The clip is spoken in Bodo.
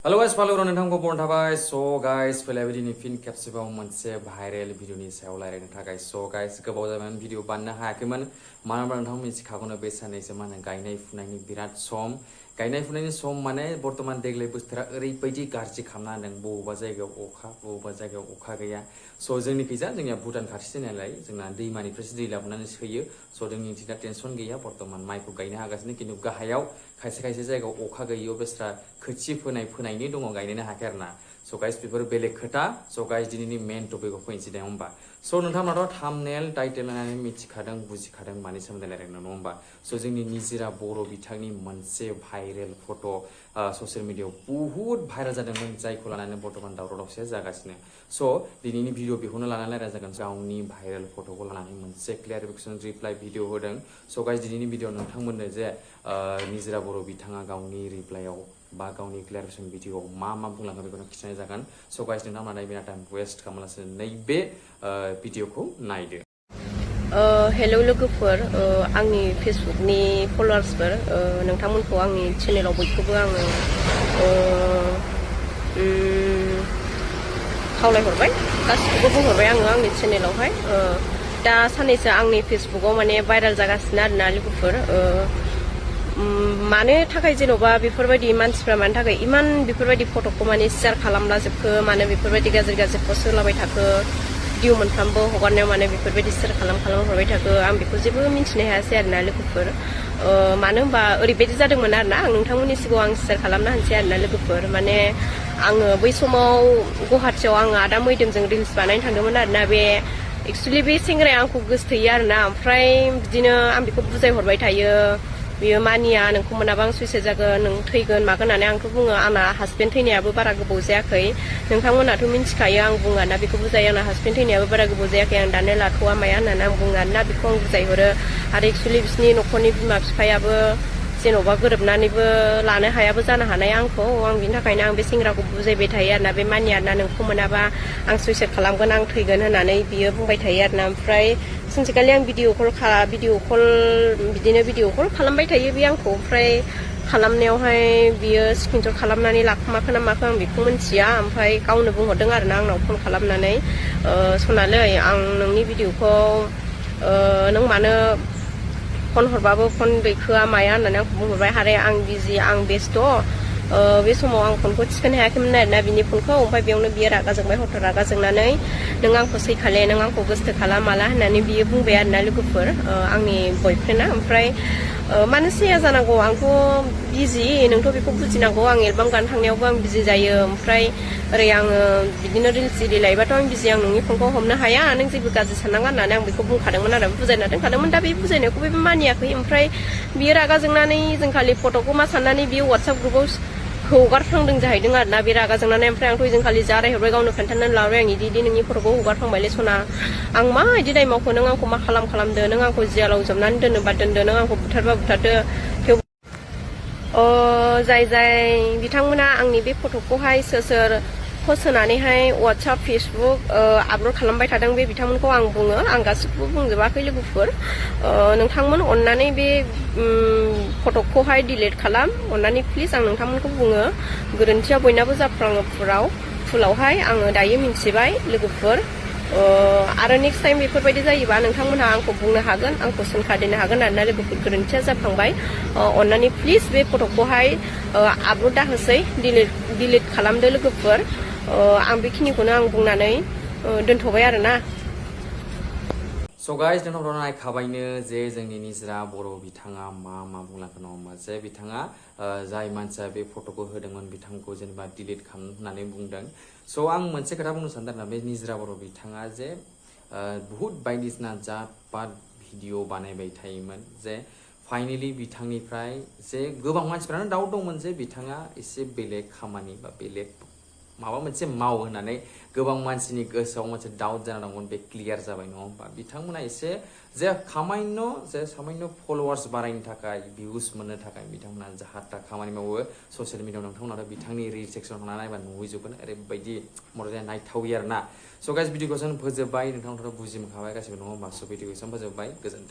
Hello guys, follow नोंथांखौ बरन थाबाय so guys फैलाय बिदिनि फिन खेबसेबाव मोनसे भाइरेल भिडिअनि सायाव रायलायनो थाखाय so guys गोबाव जाबाय भिडिअ बानायनो हायाखैमोन मानो होनबा नोंथां मिथिखागौनो बे साननैसो मा होनो गायनाय फुनायनि बिराद सम गायनाय फुनायनि सम माने बर्तमान देग्लाय बोथोरा ओरैबायदि गाज्रि खालामना होदों बबेबा जायगायाव अखा बबेबा जायगायाव अखा गैया so जोंनिखैजा जोंनिया भुटान खाथि नालाय जोंना दैमानिफ्रायसो दै लाबोनानै सोयो so जोंनि दा टेनसन गैया बर्तमान माइखौ गायनो हागासिनो खिन्थु गाहायाव खायसे जायगायाव अखा गैयियाव बेस्रा खोथि फोनायनि दङ गायनोनो हायाखै आरोना so guys बेफोर बेलेग खोथा so guys दिनैनि मेन टपिकआव फैनोसै दे होमबा so नोंथांमोनाथ' थाम्बनेल टाइटेल नायनानै मिथिखादों बुजिखादों मानि सोमोन्दै रायलायनो नङा होमबा so जोंनि निजरा बर' बिथांनि मोनसे भाइरेल फट' ससियेल मिडियायाव बहुत भाइरेल जादोंमोन जायखौ लानानै बर्तमान दावराव-दावसिया जागासिनो so दिनैनि भिडिअ बेखौनो लानानै रायज्लायजागोन गावनि भाइरेल फट'खौ लानानै मोनसे क्लियारिफिकेसन रिप्लाइ भिडिअ होदों so guys दिनैनि भिडिअ नोंथांमोननो जे निजरा बर' बिथाङा गावनि रिप्लाइआव बा गावनि क्लियारिफिकेसन भिडिअआव मा बुंलांगोन बेखौनो खिन्थानाय जागोन so guys नोंथांमोना नायबेना टाइम वेस्ट खालामालासिनो नैबे भिडिअखौ नायदो हेलौ लोगोफोर आंनि फेसबुकनि फलोवार्सफोर नोंथांमोनखौ आंनि चेनेलाव बयखौबो आङो खावलायहरबाय गासिखौबो बुंहरबाय आङो आंनि चेनेलावहाय दा साननैसो आंनि फेसबुकाव माने भाइरेल जागासिनो आरोना लोगोफोर मानो थाखाय जेन'बा बेफोरबायदि मानसिफ्रा मानो थाखाय इमान बेफोरबायदि फट'खौ माने शेयार खालामला जोबखो मानो बेफोरबायदि गाज्रि पस्ट होलाबाय थाखो भिडिअ मोनफ्रामबो हगारनायाव माने बेफोरबायदि शेयार खालाम हरबाय थाखो आं बेखौ जेबो मिन्थिनो हायासै आरोना लोगोफोर मानो होनबा ओरैबायदि जादोंमोन आरोना आं नोंथांमोननि सिगाङाव आं शेयार खालामना होनसै आरोना लोगोफोर माने आङो बै समाव गुवाहाटियाव आङो आदा मैदोमजों रिल्स बानायनो थांदोंमोन आरोना बे एक्सुवेलि बे सेंग्राया आंखौ गोसोथोयो आरोना ओमफ्राय बिदिनो आं बेखौ बुजायहरबाय थायो बियो मानिया नोंखौ मोनाबा आं सुइसाइड जागोन नों थैगोन मागोन होननानै आंथ' बुङो आंना हासबेन्ड थैनायाबो बारा गोबाव जायाखै नोंथांमोनाथ' मिन्थिखायो आं बुङो आरोना बेखौ बुजायो आंना हासबेन्ड थैनायाबो बारा गोबाव जायाखै आं दानो लाथ'वा माया होननानै आं बुङो आरोना बेखौ आं बुजायहरो आरो एक्सुवेलि बिसिनि न'खरनि बिमा बिफायाबो जेन'बा गोरोबनानैबो लानो हायाबो जानो हानाय आंखौ आं बिनि थाखायनो आं बे सेंग्राखौ बुजायबाय थायो आरोना बे मानिया आरोना नोंखौ मोनाबा आं सुइसाइड खालामगोन आं थैगोन होननानै बियो बुंबाय थायो आरोना ओमफ्राय सानसेखालि आं भिडिअ कल खालामबाय थायो बे आंखौ ओमफ्राय खालामनायावहाय बियो स्क्रिनशट खालामनानै लाखोमाखो ना माखो आं बेखौ मिन्थिया ओमफ्राय गावनो बुंहरदों आरोना आंनाव फन खालामनानै सनालै आं नोंनि भिडिअखौ नों मानो फन हरबाबो फन दैखोआ माया होननानै आंखौ बुंहरबाय आरो आं बिजि आं बेस्थ' बे समाव आं फनखौ थिखोनो हायाखैमोन आरोना बिनि फनखौ ओमफ्राय बेयावनो बियो रागा जोंबाय हरथ' रागा जोंनानै नों आंखौ सैखाले नों आंखौ गोसो खालाम माला होननानै बियो बुंबाय आरोना लोगोफोर आंनि बयफ्रेन्डआ ओमफ्राय मानो सैया जानांगौ आंथ' बिजि नोंथ' बेखौ बुजिनांगौ आं एलबाम गान थांनायावबो आं बिजि जायो ओमफ्राय ओरै आङो बिदिनो रिल्स इरि लायोबाथ' आं बिजि आं नोंनि फनखौ हमनो हाया नों जेबो गाज्रि साननाङा होननानै आं बेखौ बुंखादोंमोन आरो बुजायना दोनखादोंमोन दा बे बुजायनायखौ बेबो मानियाखै ओमफ्राय बियो रागा जोंनानै जोंखालि फट'खौ मा साननानै बियो वाट्सएप ग्रुपाव हगारफ्लांदों जाहैदों आरोना बे रागा जोंनानै ओमफ्राय आंथ' जोंखालि जा रायहरबाय गावनो खोन्थानानै लाबाय आं इदि नोंनि फट'खौ हगारफ्लांबायलै सना आं मा इदि दाय मावखो नों आंखौ मा खालामदो नों आंखौ जियालाव जोबनानै दोनोबा दोनदो नों आंखौ बुथारबा बुथारदो थेवबो जाय बिथांमोना आंनि बे फट'खौहाय सोर पस्ट होनानैहाय वाट्सएप फेसबुक आपल'ड खालामबाय थादों बे बिथांमोनखौ आं बुङो आं गासिखौबो बुंजोबाखै लोगोफोर नोंथांमोन अननानै बे फट'खौहाय डिलिट खालाम अननानै प्लिज आं नोंथांमोनखौ बुङो गोरोन्थिया बयनाबो जाफ्लाङो फुलावहाय आङो दायो मिन्थिबाय लोगोफोर आरो नेक्स्ट टाइम बेफोरबायदि जायोबा नोंथांमोनहा आंखौ बुंनो हागोन आंखौ सोंखादेरनो हागोन आरोना लोगोफोर गोरोन्थिया जाफ्लांबाय अननानै प्लिज बे फट'खौहाय आपल'ड दाहोसै डिलिट खालामदो लोगोफोर आं बेखिनिखौनो आं बुंनानै दोनथ'बाय आरोना So guys नोंथांमोना नायखाबायनो जे जोंनि निजरा बर' बिथाङा मा बुंलांखो नङा होमबा जे बिथाङा जाय मानसिया बे फट'खौ होदोंमोन बिथांखौ जेनेबा डिलिट खालाम होननानै बुंदों so आं मोनसे खोथा बुंनो सानदों आरोना बे निजरा बर' बिथाङा जे बहुत बायदिसिना जात पात भिडिअ बानायबाय थायोमोन जे फाइनेलि बिथांनिफ्राय जे गोबां मानसिफ्रानो डाउट दंमोन जे बिथाङा एसे बेलेग खामानि बा बेलेग माबा मोनसे माव होननानै गोबां मानसिनि गोसोआव मोनसे डाउट जाना दंमोन बे क्लियार जाबाय नङा होमबा बिथांमोना एसे जे सामान्य फलोवार्स बारायनो थाखाय भिउस मोननो थाखाय बिथांमोना जाहाथा खामानि मावो ससियेल मिडियायाव नोंथांमोना बिथांनि रिल सेक्सन थांना नायबा नुहैजोबगोन ओरैबायदि मजा नायथावै आरोना so guys भिडिअखौ जों फोजोबबाय नोंथांमोनथ' बुजि मोनखाबाय गासिबो नङा होमबा so भिडिअखौ जों फोजोबबाय गोजोन्थों